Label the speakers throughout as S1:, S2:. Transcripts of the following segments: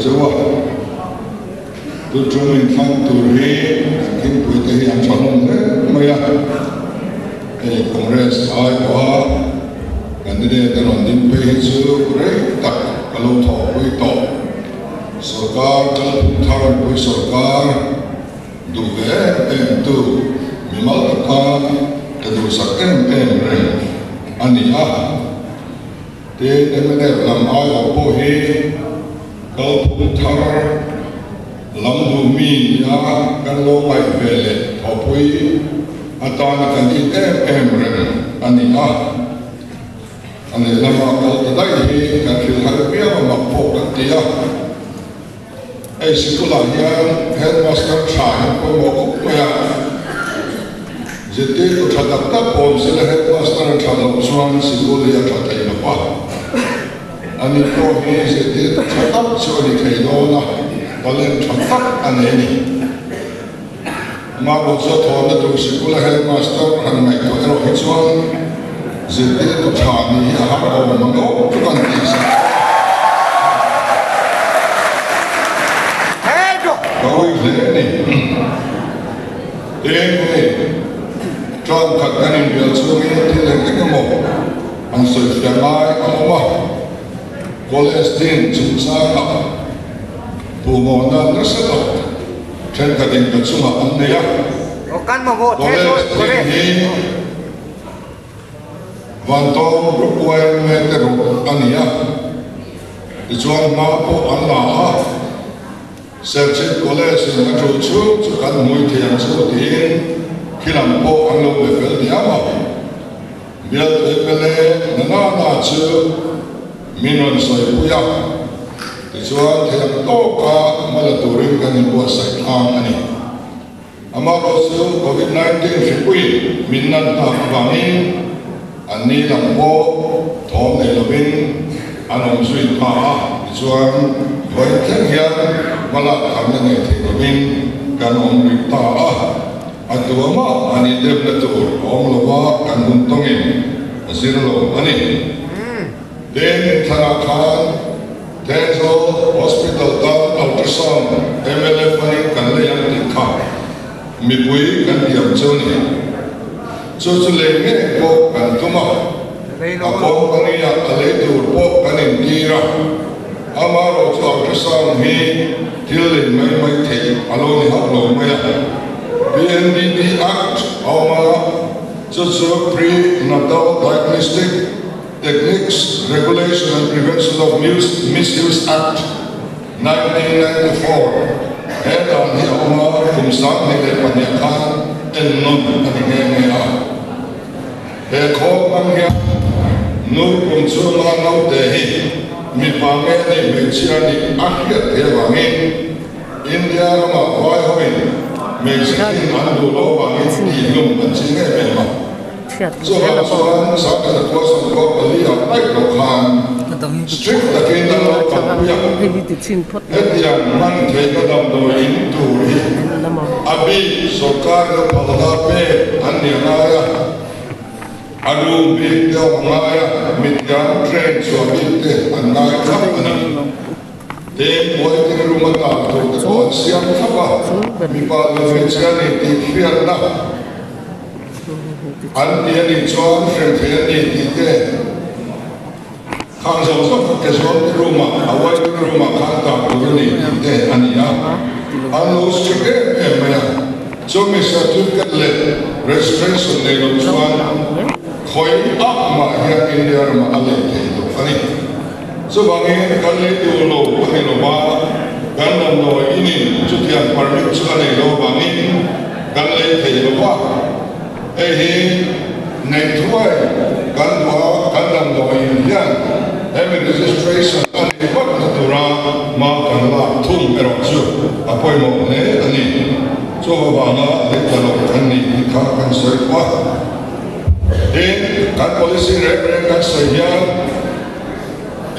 S1: che u a, tun tum inthlang tur hi kan thingpui te hi an tha hlawm hle mai a, hei Congress ai pawha candidate a rawn ding phei hi chu rei tak ka lo thawhpui tawh. Sorkar kalphung thar mipui sorkar duh ve em em tu mimal taka ka duhsak em em reng a ni a. Tin, mnf lam aiawh pawh hi kalphung thar lam duh mi nia kan lo ngaih ve leh thawhpui atana kan in em em reng a ni a. A lehlama kal ta daih hi kan hrilh har viau a mak pawh kan ti a. Hei sikulah hian headmaster tha hi pawimawh khawp mai a. Zirtirtu tha tak tak awm sela headmaster a tha loh chuan sikul hi a tha thei lo va. Ani pawh hi zirtirtu tha tak chu a ni thei dawn a, talent tha tak a nei a ni. Amah chu a thawhna tur sikula headmaster han ngaihtuah erawh hi chuan zirtirtu tha nih hi a har awm ang aw chu kan tih sak chu ka ui hle a ni. Tin, hei term khat kan inbial chhungin thil eng eng emaw han sawifiah ngai a awm a, college din chungchangah puhmawhna nasa tak Thenkhatin ka chungah an nei a, College thing hi Vantawng Group yma te rawh a ni a, tichuan hma pawh an la a, Serchhip College in a tul chhung chu kan hmui thei ang chu tiin khilam pawh an lo be fel diam a, Bialtu mla na na na chu min rawn sawipui a. Tichuan, thiam tawka hmala turin kan inbuatsaih tlang a ni. Amaherawhchu chu Covid 19 hripui min nan tak avangin an ni lam pawh thawm nei lovin an awm zui ta a. Tichuan, vawiin thleng hian hmalak tharna nei thei lovin kan awm rih ta a. A tuamah an indemna tur a awm lova kan hun tawngin a zir lo a ni. Tin, thlanah khan Thenzawl Hospital tan ultrasound mla funding kan lei ang tih kha mipui kan tiam chu a ni. Chu chu lei ngei pawh kan tum a, a company-ah a lei tur pawh kan intir a. Amaherawh chu ultrasound hi thil lei mai mai theih a lo ni hauh lo mai a. PNDT Act a awm a, chu chu Pre-Natal Diagnostic Techniques, Regulation and Prevention of Misuse Act, 1994, He dan hi a awm a, kum 2002 khan en nawn a ni nghe nghe a. He khawl hmang hian nu kum chhunga naute hi mipa nge nih hmeichhia nih a hriat thei avangin India ramah vai hoin hmeichhe thin an duh loh avangin tihhlum an ching em em a. Chuvang chuan Sakhat khua sawmkhua pali ah daih loh khan strict takin an lo kalpui a, hetiang hman theihna damdawi in tur hi a bik sorkar in a phalna pek an ni a ngai a, a room bik te awm a ngai a, mithiam train chhuah bik te an ngai thlap a ni. Tin, waiting room a tan tur te pawh an siam thlap a, mipa leh hmeichhia ni tih hriatna an ti a nih chuan hrem thei a ni tih te khang zawng zawng kha casualty room ah a waiting room ah khan tan tur a ni tih te a ni a, an lo strict em em mai a, chumi certificate leh registration nei lo chuan khawi ah mah hian India ramah a lei thei lo a ni. Chuvangin kan lei tur lo a ni lo va, kan damdawi inin chutiang permit chu a nei lo avangin kan lei thei lo va. Hei hi neih thuai kan duh a, kan damdawi in hian hemi registration a neih vat na tura hma kan lak thung erawh chu a pawimawh hle a ni. Chuvavanga lei ta lo kan nih hi kha kan sawi tawh a. Tin, kan policy reng reng kan sawi hian,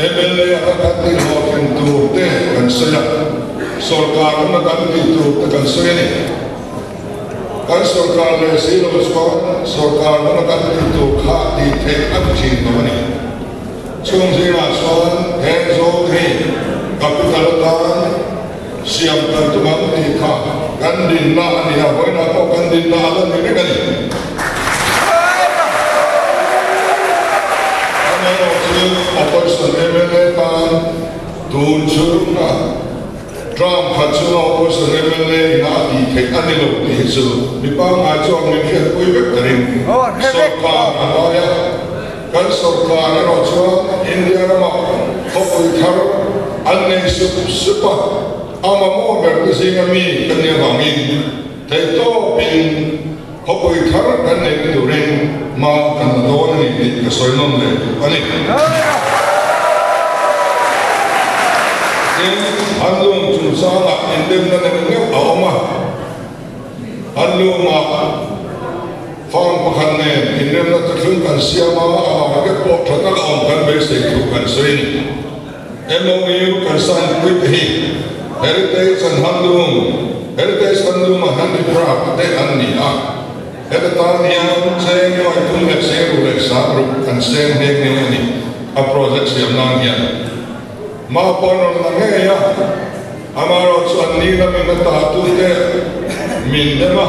S1: Mla anga kan tih hlawhtlin tur te kan sawi a, sorkar anga kan tih tur te kan sawi a ni. Kan sorkar leh si lo chuan sorkar huna kan tih tur kha tih theih a ni thin lo a ni. Chung zingah chuan he zawl hi Capital atan siam kan tum ang tih kha kan dinna a ni a, vawiinah pawh kan dinna a la ni reng a ni. Amaherawhchu Opposition mla tan tun chhunga Term khat chhunga Opposition mla ina a tih theih a ni lo tih hi chu mi pangngai chuan min hriatpui vek ka ring. Sawrkar a ngai a. Kan sawrkar erawh chuan India ramah khawpui thar an nei sup sup a, a mamawh ber te zinga mi kan nih avangin theihtawpin khawpui thar kan neihna turin hma kan la dawn a ni tih ka sawi nawn leh duh a ni. Tin, an lung chungchangah indemna neuh neuh a awm a, an lungah Farm pakhat nen inremna thuthlung kan siam a, a market pawh tha tak a awm kan beisei thu kan sawi a ni. MOU kan sign pui te hi Heritage and Handloom, Heritage Handloom and Handicraft te an ni a, heta tan hian cheng nuai thum leh sengruh leh sangruk kan seng nghe nghe a ni a project siam nan hian. Mah pawh an rawn la ngei a, Amaherawhchu an ni lamin a tahtute min dem a,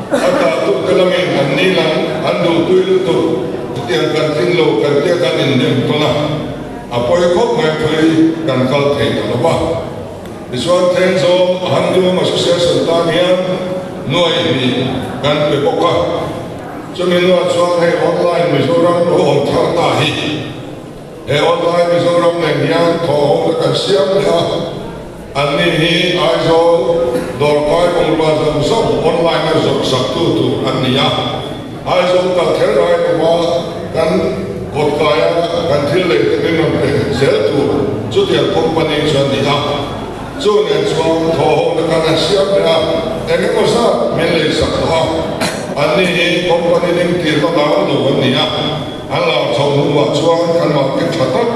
S1: a tahtute lamin an ni lam an duhtui lutuk chutiang kan tling lo kan tia kan indem tawn a, a pawi khawp mai thui kan kal thei ta lo va. Tichuan Thenzawl Handloom Association tan hian nuai hnih kan pe bawk a, chumi hnuah chuan hei online Mizoram lo awm thar ta hi, He online Mizoram nen hian thawhho na kan siam leh a, anni hi Aizawl dawrkai bungrua zawng zawng online a zawrh sak tu tur an ni a. Aizawl kal kher lai lova kan kawtkaia kan thil lei te min rawn pe zel tur chutiang company chu an ni a. Chu nen chuan thawhho na kan han siam leh a, eng emaw zat min lei sak tawh a, anni hi company ding tirna lar lo an ni a. An lar chho hnuah chuan kan market tha tak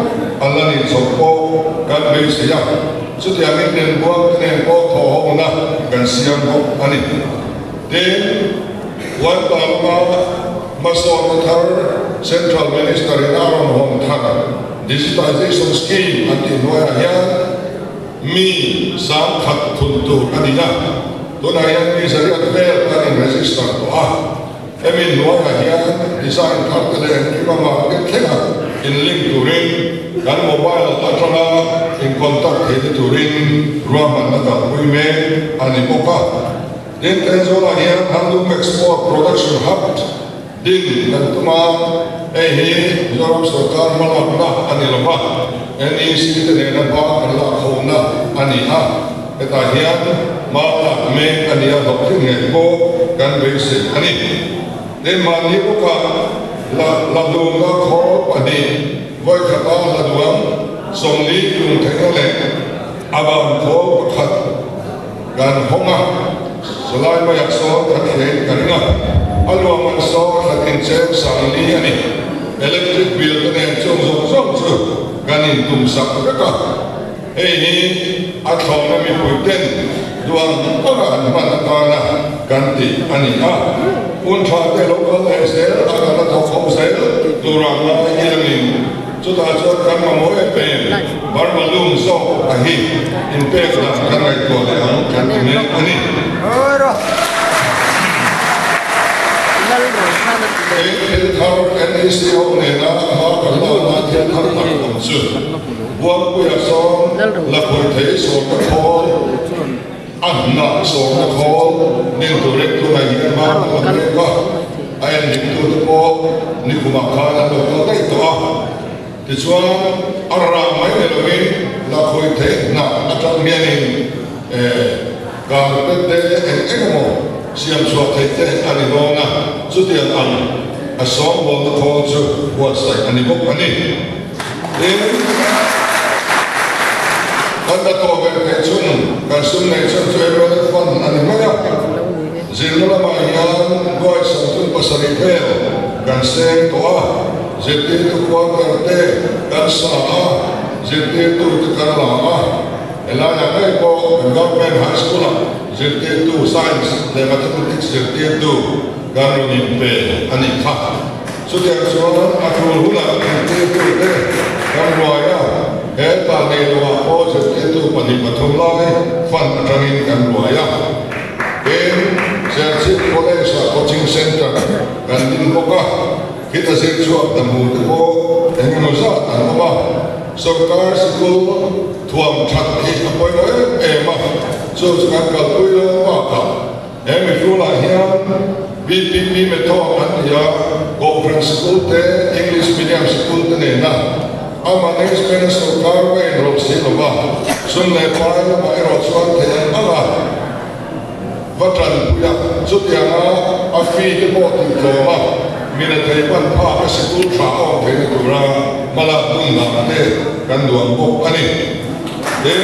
S1: an la nih chhoh pawh kan beisei a, chutiangin lenbuang te nen pawh thawhhawmna kan siam bawk a ni. Tin, Uanta lama hmasawnna thar Central Minister in a rawn hawn thar Digitization Scheme an tih hnuaiah hian mi 10,000 thun tur a ni a, tunah hian mi zariat vel kan in register tawh a. Hemi hnuaiah hian design thar te leh engkim a market thlenga in link turin kan mobile atanga in contact theihna turin ruahmanna kalpui mek a ni bawk a. Tin, Thenzawl-ah hian Handloom Export Production Hub din kan tum a, hei hi Mizoram sawrkar hmalakna a ni lo va, NEC te nena hma kan lak hona a ni a. Hetah hian hma lak mek a nia hlawhtling ngei pawh kan beisei a ni. Tin, mahni bawkah la la duhna khawl pahnih vawikhata la duang 40 lung theihna leh a van khawl pakhat kan hawng a, chulai maiah sawn kan hrein ka ring a, a luam an sawn khat incheng 40 a ni. Electric bill te nen chung zawng zawng chu kan intumsak vek a. Hei hi a thlawhna mipui ten duang anga an hman atana kan tih a ni a, hun tha te lo kal leh zel a kan la thawk ho zel turah ngai i langin chutah chuan kan mamawh em em Burma lung zawk a hi inpek dan kan ngaihtuah leh ang kan ti mek a ni. Eng thil thar NEC ho nena hma kan lakna thil thar tak awm chu. Buangpuia sawn lakhuih thei sawrna khawl, a hnah sawrna khawl nin turin tunah hian hma kan la mek a, a endiktute pawh nikumah khan an lo kal daih tawh a. Tichuan, a rah mai ni lovin lakhuih thei hnah atang hianin carpet te eng eng emaw siam chhuah theih te a ni dawn a, chutiang ang a sawngbawlna khawl chu buatsaih a ni bawk a ni. Tin, kan la tawh ve theih chhun, kan sum neih chhun chu MLA fund a ni mai a. Zirna lamah hian nuai 37 vel kan seng tawh a, zirtirtu quarter te kan sa a, zirtirtu te kan la a. Helaiah ngei pawh kan Government High School-ah zirtirtu Science leh Mathematics zirtirtu kan rawn inpe a nih kha. Chutiang chuan a tul hunah zirtirtute kan ruai a, Hetah nei loah pawh zirtirtu pahnih pathum lai fund atangin kan ruai a. Tin, Serchhip College-ah coaching centre kan din bawk a, khita zir chhuak hna hmu te pawh eng emaw zat an awm a. Sorkar sikul thuam that hi a pawimawh em em a, chu chu kan kalpui lo bakah he mihrulah hian PPP method an ti a, Kohhran sikul te, English medium sikul te nena a management a sorkar va inrawlh si lo va, sum leh pai lamah erawh chuan theih an ang a, va tanpui a, chutianga a fee te pawh tih tlawm a, mi rethei hman phak a sikul tha a awm theihna tura hmalak bun dan te kan duan bawk a ni. Tin,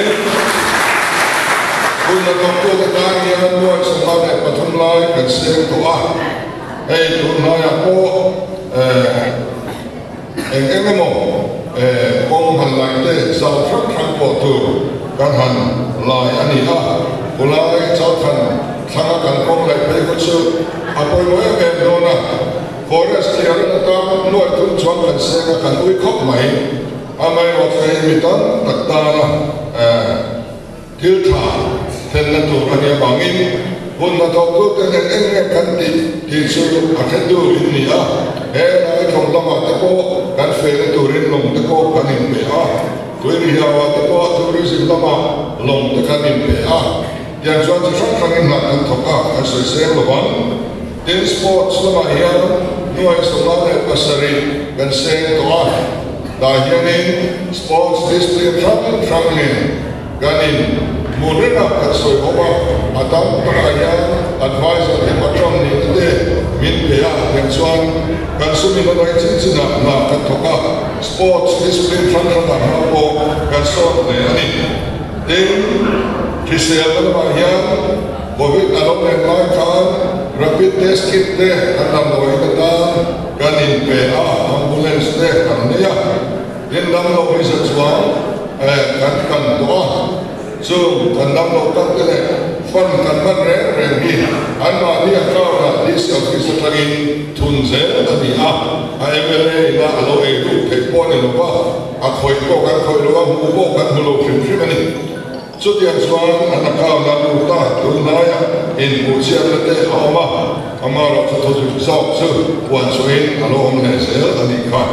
S1: hun hnathawktute tan hian nuai 23 lai kan seng tawh a, hei tun hnaiah pawh eng eng emaw kawng han laih te zau hrang hrang pawh tur kan han lai a ni a, khulai chauhkhan thlanga kan kawng laih phei khaw chu a pawimawh em em dawn a, forest thiar in atan nuai thum chuan kan seng a kan ui khawp mai, amaherawhchu mi tam tak tana Thil tha thlenna tur a nih avangin hun hnathawktute nen eng nge kan tih tih chu a hre tur in ni a, he Laithawm lamah te pawh kan fehna turin lawng te pawh kan inpe a, Tuirihiauah te pawh tourism lamah lawng te kan inpe a, tiang chuan chi hrang hrangin hna kan thawk a, kan sawi seng lo vang. Tin, sports lamah hian nuai 57 kan seng tawh a, tah hianin sports discipline hrang hrang nen Kan in hmu reng a, kan sawi ho a, a tam takah hian advisor te patron nih na te min pe a, tiang chuan kan sum in a daih chin chin ah hna kan thawk a, sports discipline hrang hrang ah hma pawh kan sawt hle a ni. Tin, hrisel na lamah hian Covid a lo len lai khan rapid test kit te kan damdawiin atan kan in pe a, ambulance te kan nei a. Tin damlo hi za chuan kan kan tawh a, chung kan damlo tak te leh fund kan hman reng reng hi anmahni account ah DC office atangin thun zel a ni a, a mla ina a lo ei ruk theih pawh a ni lo va, a khawih pawh kan khawih lo a, hmuh pawh kan hmu lo hrim hrim a ni. Chutiang chuan an account a lut a, tunlaiah inpuhchhiatna te a awm a, amaherawhchu chu thuzik zawk chu puan chhuahin a lo awm leh zel a nih kha.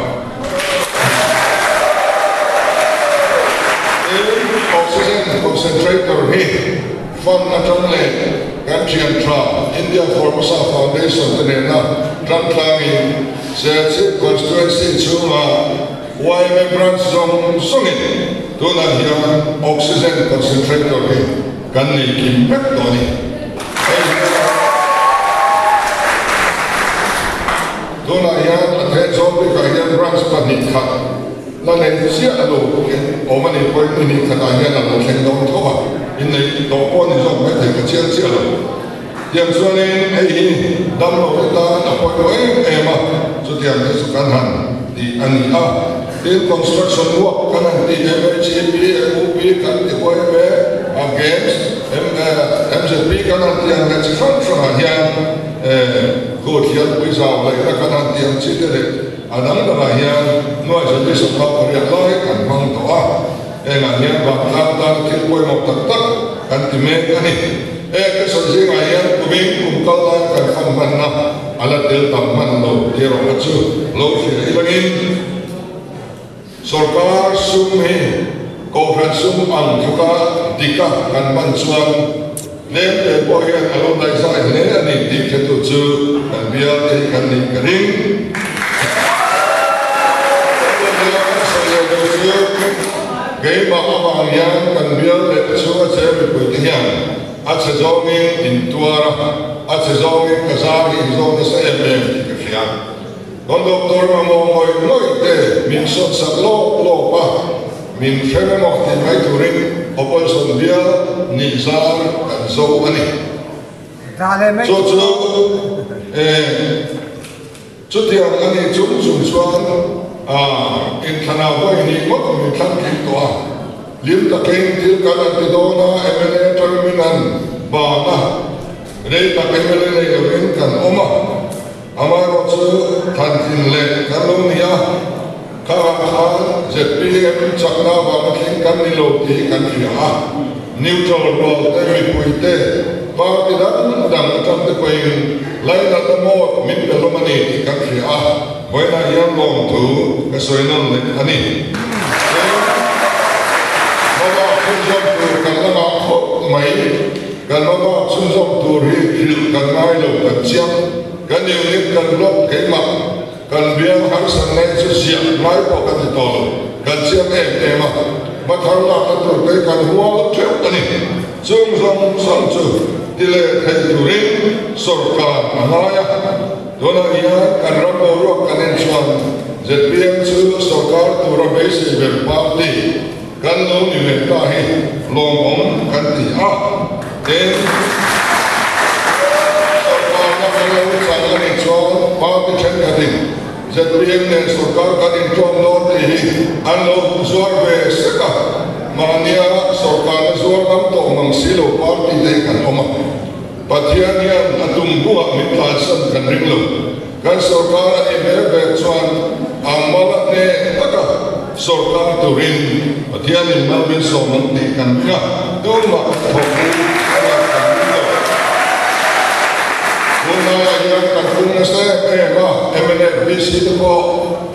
S1: Tin, oxygen concentrator hi fund atang leh kan thian tha India Formosa Foundation te nena tangtlangin Serchhip Constituency chhunga Yma branch zawng zawngin tunah hian oxygen concentrator hi kan nei kim vek tawh a ni. Hei hi tunah hian a then zawng bikah hian branch pahnih khat la nei chiah lo awm a nih pawhin ni hnih khatah hian a lo thleng dawn tho a, inneih tawh pawh a ni zawk maithei ka chiang chiah lo. Tiang chuanin hei hi damlo te tan a pawimawh em em a, chutiang te chu kan han tih a ni a. Tin, construction work kan han tih MHEP, MUP kan ti huai em e, a games, MZP kan han tih ang leh chi hrang hrangah hian khu thianpui zau laihna kan han tih ang chi te leh a dang dangah hian nuai zali sawmhnak pariat lai kan hmang tawh a. Hengah hian vantlang tana thil pawimawh tak tak kan ti mek a ni. Heng ka sawi zingah hian kumin kum kal lai kan fan hmanna a la tel tam hman lo tih erawh kha chu lo hria ilangin sorkar sum hi kohhran sum ang tluka dika kan hman chuan tlem te pawh hian a lo daihzai hle a ni tih hretu chu kan bial te hi kan nih ka ring. Keimah avang hian kan bial leh chhunga che mipuite hian a chhe zawngin in tuar a, a chhe zawngin ka zar hi in zawng nasa em em tih ka hria. Kan doctor mamawh ngawih ngawih te min sawt sak lawp lawp a, min hrem emaw tih mai turin opposition bial nih zar kan zo a ni. Chu chu Chutiang a nih chung chung chuan inthlanah vawi hnih ngawt min thlan tling tawh a, hlim takin thil kan han ti dawn a, mla term in han ban a, rei tak mla nei lovin kan awm a, amaherawhchu thlan tlin leh kan lo ni a. Khangah khan zpm chakna avanga thleng kan ni lo tih hi kan hria a, neutral rual te, mipui te, party dang dang atang te pawhin lainatna mawt min pe hlawm a ni tih kan hria a, vawiinah hian lawmthu ka sawi nawn leh a ni. Tin, hmabak chhunzawm tur kan la ngah khawp mai. Kan hmabak chhunzawm tur hi hrilh kan ngai lo kan chiang. Kan unit kan block keimah. Kan biang harsat lai chu ziah ngai pawh kan ti tawh lo, kan chiang em em a, hmathar lakna tur te kan hual theuh a ni. Chung zawng zawng chu ti leh theih turin sawrkar a ngai a, tunah hian kan ram boruak kan en chuan zpm chu sawrkar tura beisei ber party kan lo ni ve ta hi lawmawm kan ti a, tin, sawrkarna kan lo chang a nih chuan party thenkhatin zpm nen sawrkar kan inṭawm dawn tih hi an lo zuar ve sek a, mahnia sawrkarna zuar ngam tawh mang si lo party te hi kan awm a, Pathian hian a tum buah min tlansan kan ring lo. Kan sawrkar a nih ber ber chuan ang mal a hneh taka sawrkar turin Pathianin mal min sawm ang tih kan ring a, tumah kan thawhpui a lak kan ring lo. Tunlaiah hian kan pung nasa em em a, mnf VC te pawh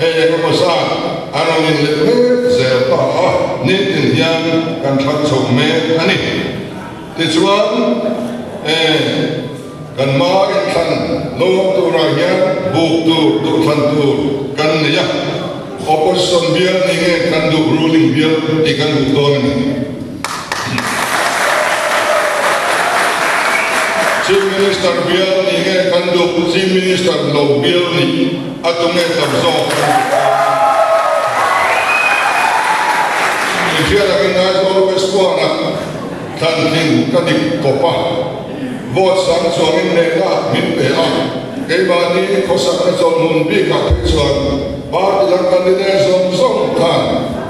S1: hei eng emaw zat an rawn inlet mek zel ta a, nitin hian kan that chho mek a ni. Tichuan, eh. Kan hma inthlan lo awm turah hian buk tur, duhthlan tur kan nei a, opposition bial ni nge kan duh ruling bial tih kan duh dawn a ni. Chief Minister bial ni nge kan duh Chief Minister lo bial ni a tu nge tam zawk kan duh dawn a ni. Inhriat angin Aizawl West Kuanah Thlantlin ka dik kawp a, vote sang chuangin hnehna min pe a, keimahni khawsakna chawlhmun bikah phei chuan party dang candidate zawng zawng khan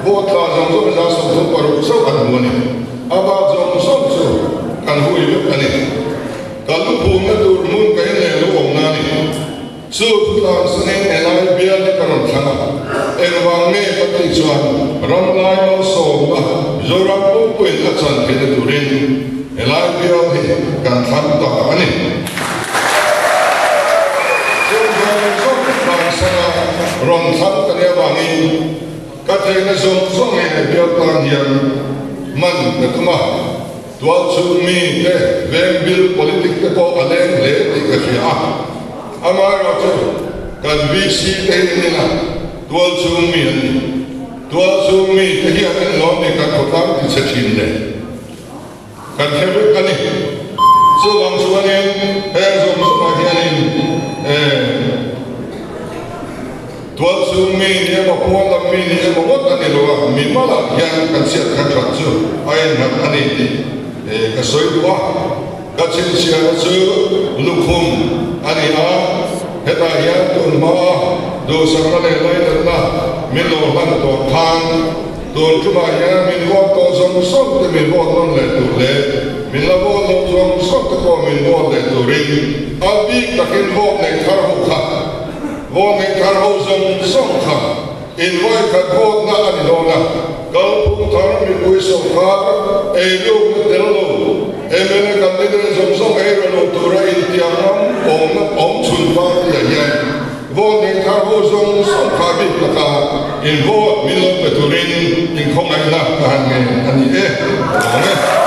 S1: vote tla zawng zawng 36 chauh an hmu a ni. A bak zawng zawng chu kan hui vek a ni. Ka luphumna tur hmun ka inleh lo awmna a ni. Chu thutlang sanin helai bial hi ka rawn thlang a, engvang nge ka tih chuan ram lai malsawmna Zoram pumpuiin a chan theihna turin helai bial hi kan thlang ta a ni. Chung zawng zawng thlang sana rawn thlang ka nih avangin ka theihna zawng zawng hi he bial tan hian hman ka tum a. Tualchhung mi te veng bil politic te pawh a leng hle tih ka hria a, amaherawhchu kan VC te hi an ina tualchhung mi an ni. Tualchhung mi te hian an lawm ni kan khawtlang ti chhe thin le kan hre vek a ni. Chuvang chuanin heng zawng zawngah hianin eh. Tualchhung mi ni emaw pawn lam mi ni emaw ngawt a ni lo a, mi malah hian kan chhiat khat that chu a innghat a ni tih ka sawi duh a. Ka chhinchhiahna chu lukhum a ni a, hetah hian tun hmaa duhsakna leh lainatna min lo hlan tawh khan tun tumah hian min vote tawh zawng zawng te min vote nawn leh tur leh min la vote loh zawng zawng te pawh min vote leh turin a bik takin vote nei thar ho kha Vote nei thar ho zawng zawng kha invawi khat vote na a ni dawn a, kalphung thar mipui sawrkar ei lukna tel lo, mla candidate zawng zawng ei ra lo tura intiang ram awmna awm chhun party ah hian vote nei thar ho zawng zawng kha bik laka in vote min lo pe turin inkhawngaihna ka han ngen a ni e. Lawm e.